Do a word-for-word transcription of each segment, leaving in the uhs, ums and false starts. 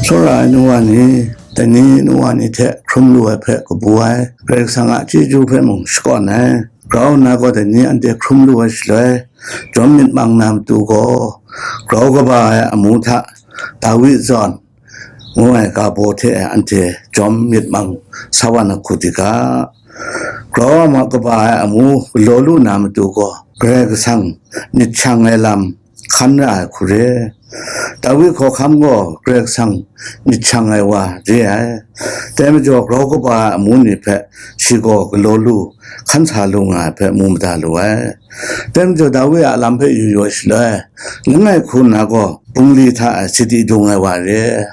Tsawra ai nu wa ni, dai ni nu wa ni hte hkrum lu ai hpe kabu ai, Karai Kasang a chyeju hpe mung shakawn ai. Grau nna gaw dai ni anhte hkrum lu ai shaloi, jawm myit mang na matu gaw, grau kaba ai amu hta Dawi zawn ngu ai ga baw hte anhte jawm myit mang sa wa na hku di ga. Grau a ma kaba ai amu galaw lu na matu gaw, Karai Kasang myit shang ai lam hkan ra ai hku re. Dawi hkawhkam gaw Karai Kasang myit shang ai wa re ai. Dai majaw, grau kaba ai amu ni hpe shi gaw galaw lu, hkan sa lu nga ai hpe mu mada lu ai. Dai majaw, Dawi a lam hpe yu yu ai shaloi, langai hku nna gaw bungli hta e sadi dung ai wa re,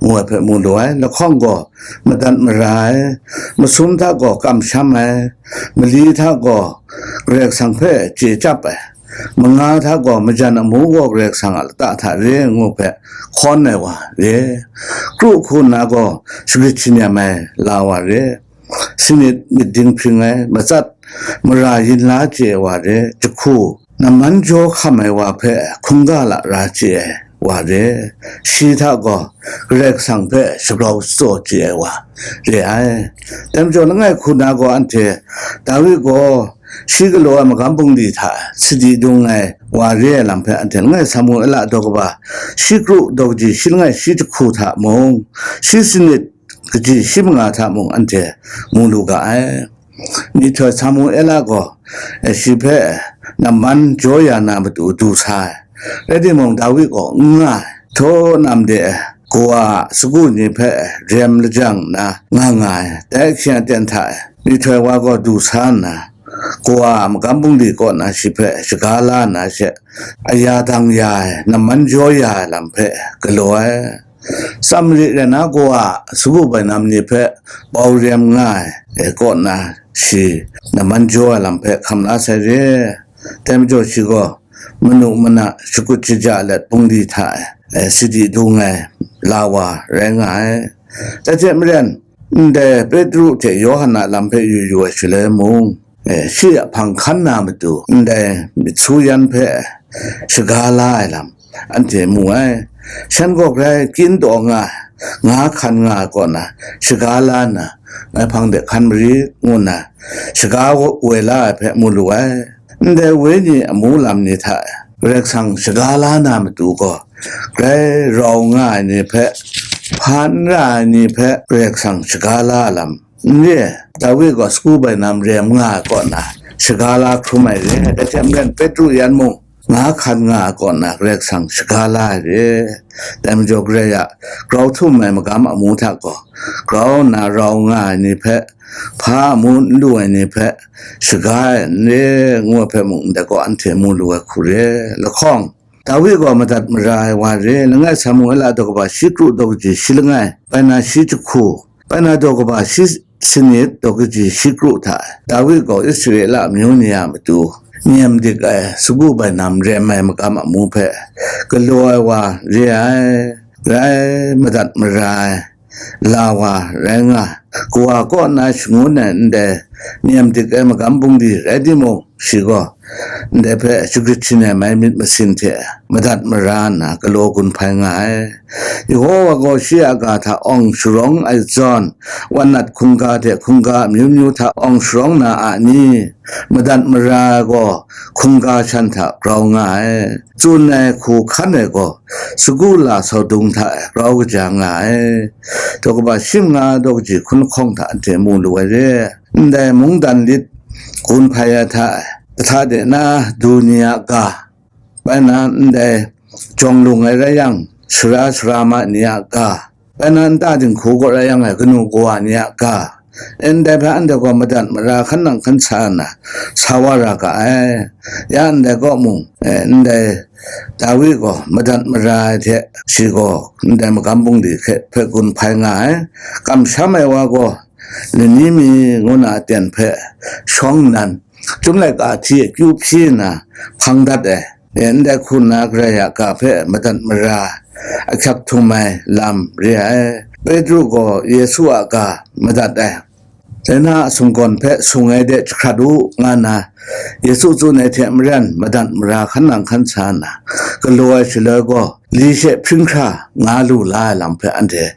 ngu ai hpe mu lu ai. Lahkawng gaw madat mara ai, masum hta gaw kamsham ai, mali hta gaw Karai Kasang hpe chye chyap ai, manga hta gaw majan amu gaw Karai Kasang a lata hta re ngu hpe hkawn ai wa re, kru hku nna gaw shagrit shanyam ai la wa re, sinit myit dinghpring ai, matsat mara yin la chye ai wa re, jahku namman jaw hkam ai wa hpe hkungga lara chye ai wa re, shi hta gaw Karai Kasang hpe shagrau shadaw chye ai wa re ai. Dai majaw, langai hku nna gaw anhte Dawi gaw shi galaw ai magam bungli hta sadi dung ai wa re ai lam hpe anhte langai Samuela daw kaba shi kru daw kaji shi langai shi jahku hta mung, shi sinit kaji shi manga hta mung anhte mu lu ga ai. Myihtoi Samuela gaw, eh, shi hpe namman jaw ya na matu du sa ai. Rai timung, Dawi gaw n nga ai. Htaw nam de ai, kawa a sagu ni hpe rem lajang nna nga nga ai. Dai hkying aten hta e, myihtoi wa gaw du sa nna, kawa a magam bungli kaw na shi hpe shaga la nna she, aya dang ya ai, namman jaw ya ai lam hpe galaw ai. Samari rai na kawa a sagu bainam ni hpe bau rem nga ai, e, kaw na shi namman jaw ai lam hpe hkam la sai re. Dai majaw, shi gaw manu mana shakut shaja let bungli hta e, e, sadi dung ai la wa rai nga ai. Dai hte maren, ndai Petru hte Yawhan a lam hpe yu yu ai shaloi mung, e, shi a hpang hkan na matu ndai myit su yan hpe shaga la ai lam anhte mu ai. Shan gaw grai kyin taw nga, nga hkan nga ai kaw na shaga la nna, ngai hpang de hkan mari, ngu nna shaga woi la ai hpe mu lu ai. Ndai wenyi amu lam ni hta Karai Kasang shaga la na matu gaw, grai rau nga ai ni hpe, hpa n ra ai ni hpe Karai Kasang shaga la ai lam n re ai. Dawi gaw sagu bainam rem nga ai kaw na shaga la hkrum ai re. Dai hte maren, Petru yan mung nga hkan nga ai kaw na Karai Kasang shaga la ai re. Dai majaw, Karai a grau htum ai magam amu hta gaw, grau nna rau nga ai ni hpe, hpa amu n lu ai ni hpe shaga ai n re, ngu ai hpe mung ndai gaw anhte mu lu ai hku re. Lahkawng, Dawi gaw madat mara ai wa re. Langai Samuela daw kaba shi kru daw kaji shi langai, bai na shi jahku, bai na daw kaba shi sinit daw kaji shi kru hta e, Dawi gaw Israela amyu ni a matu nem dik ai sagu bainam rem ai magam amu hpe galaw ai wa re ai, grai madat mara ai la wa rai nga ai. Kawa kaw na shangun ai ndai nem dik ai magam bungli rai timung, shi gaw ndai hpe shagrit shanyam ai myit masin hte madat mara nna galaw gun hpai nga ai. Yehova gaw shi a ga hta awng sharawng ai zawn, wan nat hkungga hte hkungga amyu myu hta awng sharawng na a ni? Madat mara ai gaw hkungga shan hta grau nga ai. Tsun ai hku hkan ai gaw sagu la saudung hta e grau kaja nga ai. Daw kaba shi manga daw kaji hkun lahkawng hta anhte mu lu ai re. Ndai mungdan lit gun hpai ai hta e, kahta de na du ni a ga, bai na ndai jawng lung ai rai yang, sara sara ma ni a ga, bai na nta dinghku kaw rai yang e, kanu kawa ni a ga, ndai hpe anhte gaw madat mara hkan nang hkan sa nna sa wa ra ga ai. Ya ndai kaw mung, e, ndai Dawi gaw madat mara ai hte, shi gaw ndai magam bungli hpe, hpe gun hpai nga ai. Kamsham ai wa gaw lani mi ngu na aten hpe shawng nnan, Chyum laika ahti e kyu hpyi nna hpang dat ai, e, ndai hku nna Karai a ga hpe madat mara ahkyak htum ai lam re ai. Petru gaw Yesu a ga madat ai. Dai na a sumgawn hpe sung ai de jahkrat u, nga nna Yesu tsun ai hte maren madat mara hkan nang hkan sa nna, galaw ai shaloi gaw, li she hpring hkra nga lu la ai lam hpe anhte,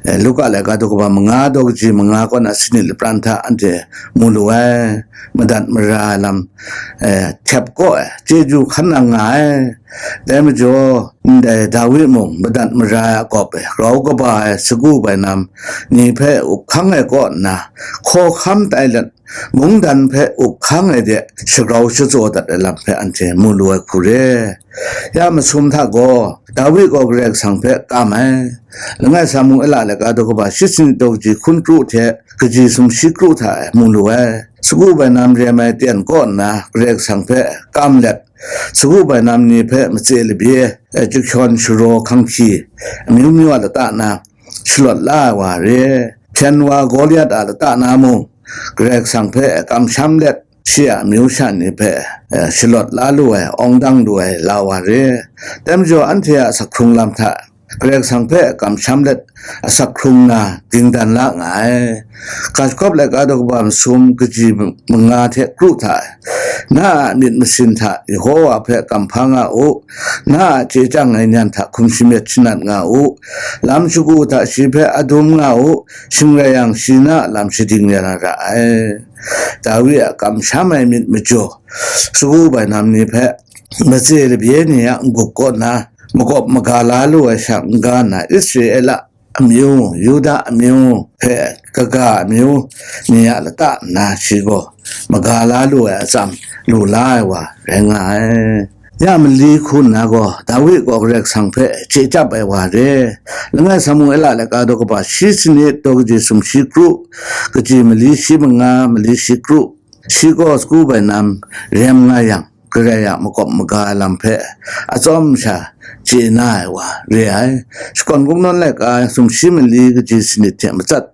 eh, Luka laika daw kaba manga daw kaji manga kaw na sanit lapran hta anhte mu lu ai, madat mara ai lam, eh, htep kaw ai, chyeju hkan nang nga ai. Dai majaw, ndai Dawi mung madat mara ai a gawp e, grau kaba ai sagu bainam ni hpe up hkang ai kaw nna, hkawhkam tai let, mungdan hpe up hkang ai de shagrau shatsaw dat ai lam hpe anhte mu lu ai hku re. Ya masum hta gaw, Dawi gaw Karai Kasang hpe kam ai. Langai Samuela laika daw kaba shi sanit daw kaji hkun kru hte kaji sumshi kru hta e mu lu ai. Sagu bainam rem ai ten kaw nna Karai Kasang hpe kam let, sagu bainam ni hpe matse labye, eh, chyahkyawn sharaw hkanghki, amyu myu a lata na shalawt la ai wa re. Hpyen wa Goliat a lata na mung, Karai Kasang hpe kamsham let, shi a amyu sha ni hpe, eh, shalawt la lu ai, awng dang lu ai la wa re. Dai majaw, anhte a asak hkrung lam hta Karai Kasang hpe kamsham let, asak hkrung na dingdan la nga ai. Ga shagawp laika daw kaba masum kaji manga hte kru hta e, na a myit masin hta Yehowa hpe kamhpa nga u, na a chye chyang ai nyan hta hkum shamyet shanat nga u, lam shagu hta shi hpe adum nga u, shing rai yang, shi na a lam shading ya na ra ai. Dawi a kamsham ai myit majaw, sagu bainam ni hpe matse labye ni a n-gup kaw na makawp maga la lu ai sha n-ga nna, Israela amyu, Yuda amyu hpe kaga amyu ni a lata nna shi gaw maga la lu ai atsam lu la ai wa rai nga ai. Ya mali hku nna gaw, Dawi gaw Karai Kasang hpe chye chyap ai wa re. Langai Samuela laika daw kaba shi sanit daw kaji sumshi kru, kaji mali shi manga, mali shi kru, shi gaw sagu bainam rem nga yang, Karai a makawp maga ai lam hpe atsawm sha chye na ai wa re ai. Shakawn Kungdawn laika sumshi mali kaji sanit hte matsat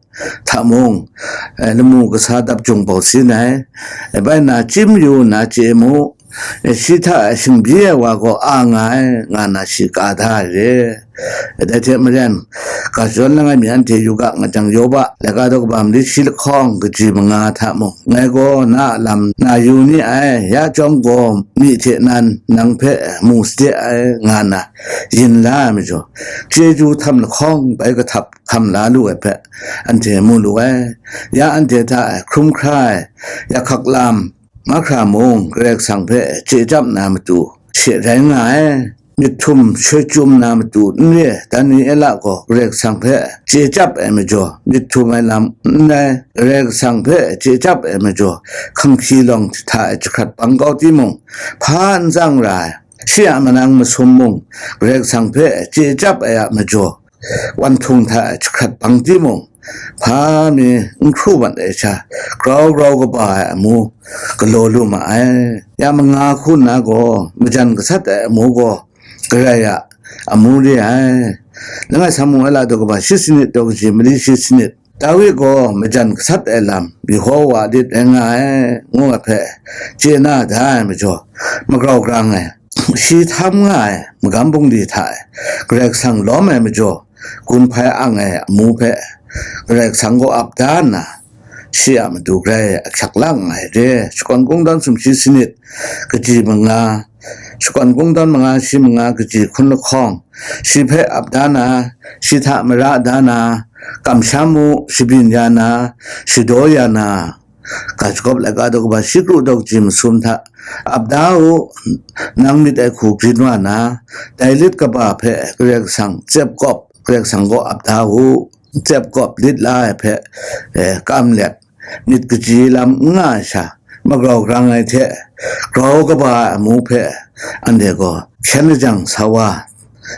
hta mung, eh, lamu kasa dap jung bau sin ai. Eh, bai na, chyim yu nna chye mu, eh, shi hta e shingbyi ai wa gaw a nga ai, nga na shi ka da ai re. Dai hte maren, ga shadawn langai mi anhte yu ga, nga jang Yoba laika daw kaba mali shi lahkawng kaji manga hta mung, ngai gaw na a lam na yu ni ai, ya chyawm gaw myi hte nan nang hpe mu sade ai, nga na yin la ai majaw, chyeju htam lahkawng bai kahtap hkam la lu ai hpe anhte mu lu ai. Ya anhte hta e hkrum hkra ai, ya hkak lam mahkra mung, Karai Kasang hpe chye chyap na matu she rai nga ai. Myit htum shoi chyum na matu n re, Daniela gaw Karai Kasang hpe chye chyap ai majaw, myit htum ai lam n rai, Karai Kasang hpe chye chyap ai majaw, hkanghki lawng hta e jahkrat bang kau timung, hpa n tsang ra ai, shi a manang masum mung, Karai Kasang hpe chye chyap ai a majaw, wan htung hta e jahkrat bang timung, hpa mi n hkru mat ai sha, grau grau kaba ai amu galaw lu ma ai. Ya manga hku nna gaw, majan gasat ai amu gaw, Karai a amu re ai. Langai Samuela daw kaba shi sanit daw kaji mali shi sanit, Dawi gaw majan gasat ai lam, Yehowa lit rai nga ai, ngu ai hpe chye na da ai majaw, magrau grang ai, shi htam nga ai magam bungli hta e Karai Kasang lawm ai majaw, gun hpai ang ai amu hpe Karai Kasang gaw ap da nna, shi a matu grai ahkyak lang ai re. Shakawn Kungdawn sumshi sanit kaji manga, Shakawn Kungdawn manga shi manga kaji hkun lahkawng, shi hpe ap da na, shi hta mara da na, kamsham u, shabyin ya na, shadaw ya na, ga shagawp laika daw kaba shi kru daw kaji masum hta ap da u, nang myit ai hku grin wa na, dai lit kaba hpe Karai Kasang tsep kawp, Karai Kasang gaw ap da u, tsep kawp lit la ai hpe, eh, kam let, myit kaji lam n nga ai sha, magrau grang ai hte, grau kaba ai amu hpe, anhte gaw hkyen lajang sa wa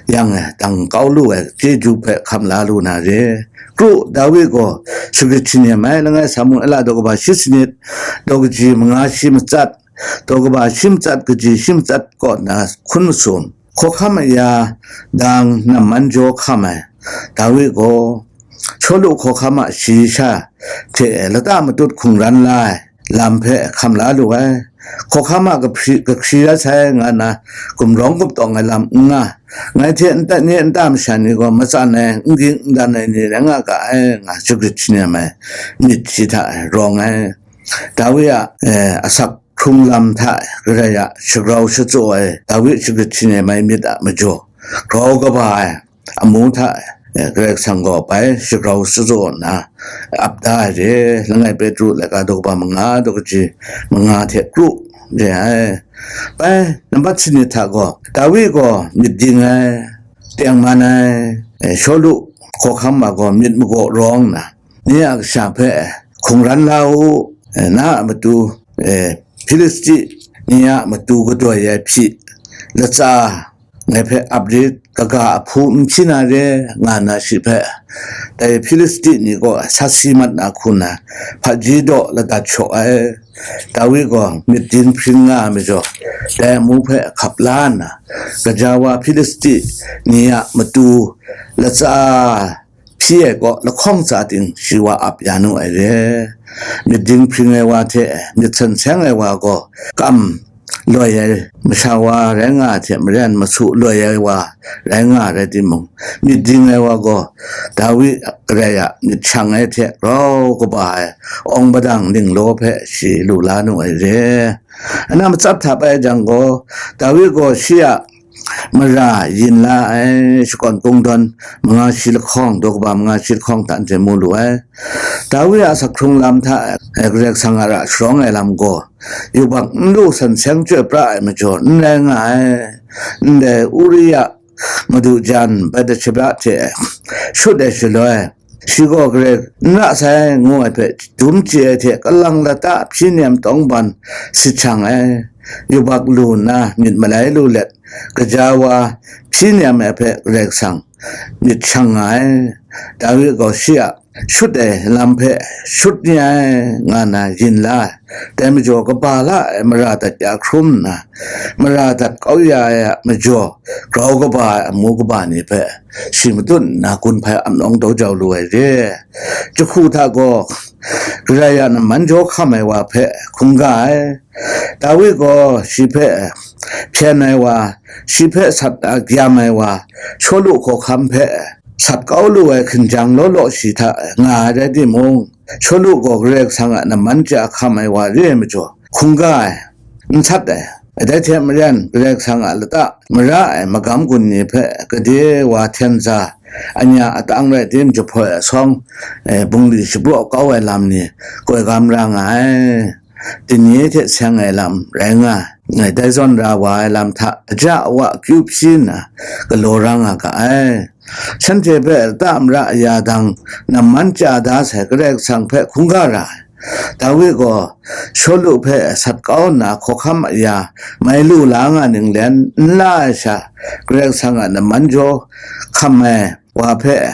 yang e, dang kau lu ai chyeju hpe hkam la lu na re. Kru Dawi gaw shagrit shanem ai, langai Samuela daw kaba shi sanit, daw kaji manga shi matsat, daw kaba shi matsat kaji shi matsat kaw na hkun masum, hkawhkam aya dang namman jaw hkam ai Dawi gaw, Shawlu hkawhkam a shayi sha hte lata matut hkungran la ai lam hpe hkam la lu ai. Hkawhkam a kahpri, kahkri rai sai nga na gumrawng gumtawng ai lam n nga, ngai hte nta, nye nta masha ni gaw matsan ai, n ging n dan ai ni rai nga ga ai, nga shagrit shanem ai myit shi hta e rawng ai. Dawi a, eh, asak hkrung lam hta e Karai a shagrau shatsaw ai Dawi shagrit shaning ai mai myit a majaw, grau kaba ai amu hta e Karai Kasang gaw bai shagrau shatsaw nna ap da ai re. Langai Petru laika daw kaba manga, daw kaji manga hte kru re ai. Bai nambat sanit hta gaw, Dawi gaw myit ding ai, tengman ai, e, Shawlu hkawhkam ma gaw myit magaw rawng nna, nye a kasha hpe hkungran la u, e, na a matu, e, Hpilisti ni a matu gadoi ai hpyi latsa ngai hpe ap rit, kaga ahpu n hpyi na re, nga nna shi hpe, dai Hpilisti ni kaw sat si mat na hku nna hpaji daw ladat shaw ai. Dawi gaw myit ding hpring nga ai majaw, dai amu hpe hkap la nna, gaja wa Hpilisti ni a matu latsa hpyi ai kaw lahkawng tsa ting shi wa ap ya nu ai re. Myit ding hpring ai wa hte myit san seng ai wa gaw kam loi ai masha wa rai nga ai hte maren, masu loi ai wa rai nga ai rai timung, myit ding ai wa gaw Dawi Karai a myit shang ai hte grau kaba ai awng padang ninglaw hpe shi lu la nu ai re. Ana matsat hta bai jang gaw, Dawi gaw shi a mara yin la ai, shakawn kungdawn manga shi lahkawng, daw kaba manga shi lahkawng hta anhte mu lu ai. Dawi a sak hkrung lam hta e Karai Kasang a ra sharawng ai lam gaw, yubak n lu san seng chyoi pra ai majaw n rai nga ai. Ndai Uriya madu jan Batsheba hte shut ai shaloi, shi gaw Karai n ra sai ngu ai hpe dum chye ai hte kalang lata hpyi nem tawngban sit shang ai. Yubak lu nna myit malai lu let, gaja wa hpyi nem ai hpe Karai Kasang myit shang nga ai. Dawi gaw shi a shut ai lam hpe shut ni ai, nga nna yin la ai. Dai majaw kaba la ai mara dat ya hkrum nna, mara dat kau ya ai a majaw, grau kaba ai amu kaba ni hpe shi matut nna gun hpai amnawng daw jau lu ai re. Jahku hta gaw Karai a namman jaw hkam ai wa hpe hkungga ai. Dawi gaw shi hpe hpyen ai wa, shi hpe sat a gyam ai wa, Shawlu hkawhkam hpe sat kau lu ai hkinjang law law shi hta nga ai rai timung, Shawlu gaw Karai Kasang a namman ja hkam ai wa re ai majaw, hkungga ai, n sat ai. Dai hte maren, Karai Kasang a lata mara ai magam gun ni hpe gade wa hten za, anya atang rai tim, jahpoi asawng, eh, bungli shapraw kau ai lam ni koi gam ra nga ai. Dini hte seng ai lam rai nga ai. Dai zawn ra wa ai lam hta aja awa akyu hpyi nna galaw ra nga ga ai. Shanhte hpe lata mara aya dang namman chya da sai Karai Kasang hpe hkungga ra ai. Dawi gaw Shawlu hpe sat kau nna hkawhkam aya mai lu la nga ninglen n la ai sha, Karai Kasang a namman jaw hkam ai wa hpe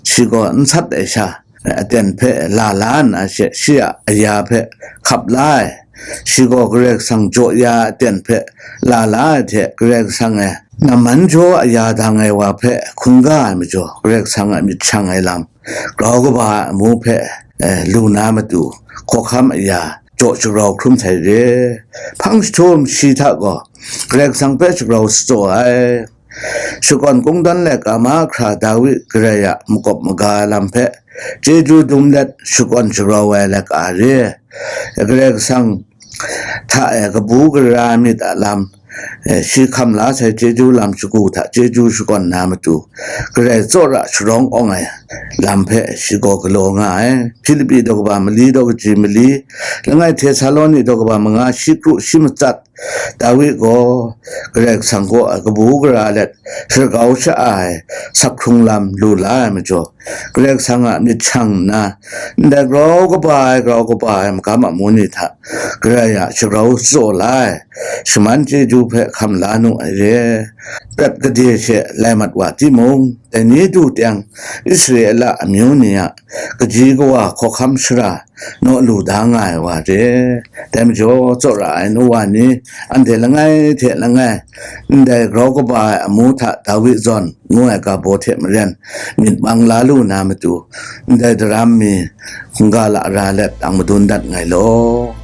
shi gaw n sat ai sha, aten hpe la la nna she, shi a aya hpe hkap la ai. Shi gaw Karai Kasang jaw ya aten hpe la la ai hte, Karai Kasang e namman jaw aya dang ai wa hpe hkungga ai majaw, Karai Kasang a myit shang ai lam, grau kaba ai amu hpe, eh, lu na matu, hkawhkam aya jaw shagrau hkrum sai re. Hpang jahtum shi hta gaw Karai Kasang hpe shagrau shatsaw ai. Shakawn kungdawn laika mahkra Dawi Karai a makawp maga ai lam hpe chyeju dum let shakawn shagrau ai laika re. Karai Kasang hta e kabu gara myit a lam, eh, shi hkam la sai chyeju lam shagu hta chyeju shakawn na matu, Karai tsawra sharawng awng ai lam hpe shi gaw galaw nga ai. Hpilipi daw kaba mali, daw kaji mali, langai Htesaloni daw kaba manga, shi kru shi matsat, Dawi gaw Karai Kasang kaw ai kabu gara let, shakau sha-a ai sak hkrung lam lu la ai majaw, Karai Kasang a myit shang nna, ndai grau kaba ai, grau kaba ai magam amu ni hta Karai a shagrau tsaw la ai, shaman chyeju hpe hkam la nu ai re. Prat gade she lai mat wa timung, dai ni du teng Israela amyu ni a kaji kawa hkawhkam shara naw lu da nga ai wa re. Dai majaw, tsawra ai nu wa ni, anhte langai hte langai, ndai grau kaba ai amu hta Dawi zawn ngu ai ga baw hte maren myit mang la lu na matu, ndai daram mi hkungga lara let ang madun dat ngai law.